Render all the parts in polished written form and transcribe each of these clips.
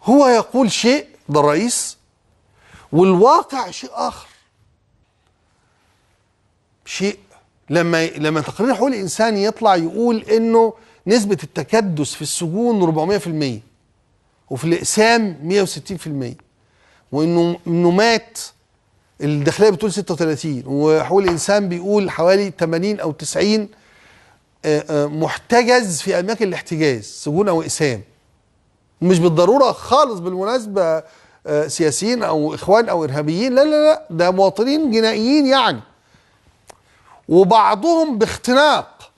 هو يقول شيء، ده الرئيس، والواقع شيء آخر. شيء لما تقرير حقوق الإنسان يطلع يقول إنه نسبة التكدس في السجون 400%، وفي الإقسام 160%، وإنه مات الداخلية بتقول 36، وحقوق الإنسان بيقول حوالي 80 أو 90 محتجز في أماكن الاحتجاز، سجون أو إقسام. مش بالضرورة خالص بالمناسبة سياسيين أو إخوان أو إرهابيين، لا لا لا، ده مواطنين جنائيين يعني، وبعضهم باختناق.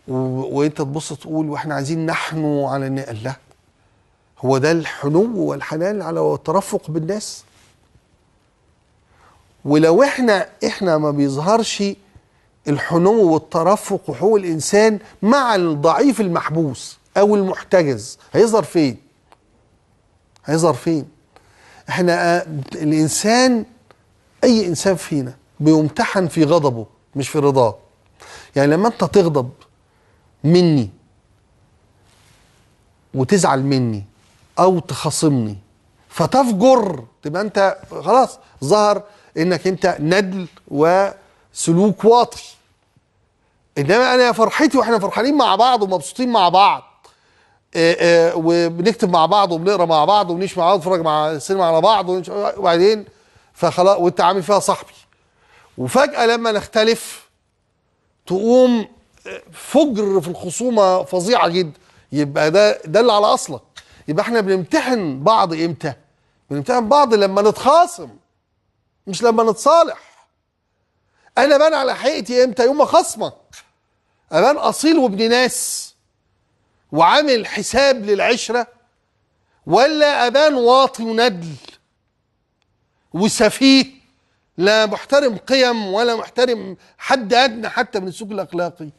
وانت تبص تقول واحنا عايزين نحنو على النقل. لا، هو ده الحنو والحنان على الترفق بالناس؟ ولو احنا ما بيظهرش الحنو والترفق وحقوق الانسان مع الضعيف المحبوس او المحتجز، هيظهر فين؟ هيظهر فين؟ احنا الانسان، اي انسان فينا بيمتحن في غضبه مش في رضاه. يعني لما انت تغضب مني وتزعل مني او تخاصمني فتفجر، تبقى انت خلاص ظهر انك انت ندل وسلوك واطي. انما انا فرحتي واحنا فرحانين مع بعض ومبسوطين مع بعض، وبنكتب مع بعض وبنقرا مع بعض وبنعيش مع بعض ونتفرج مع السينما على بعض، وبعدين فخلاص وانت عامل فيها صاحبي، وفجأة لما نختلف تقوم فجر في الخصومة فظيعة جدا. يبقى ده اللي على أصلك. يبقى احنا بنمتحن بعض امتى؟ بنمتحن بعض لما نتخاصم، مش لما نتصالح. انا بان على حقيقتي امتى؟ يوم ما خصمك، ابان اصيل وابن ناس وعامل حساب للعشرة، ولا ابان واطي وندل وسفيه لا محترم قيم ولا محترم حد ادنى حتى من السلوك الاخلاقي.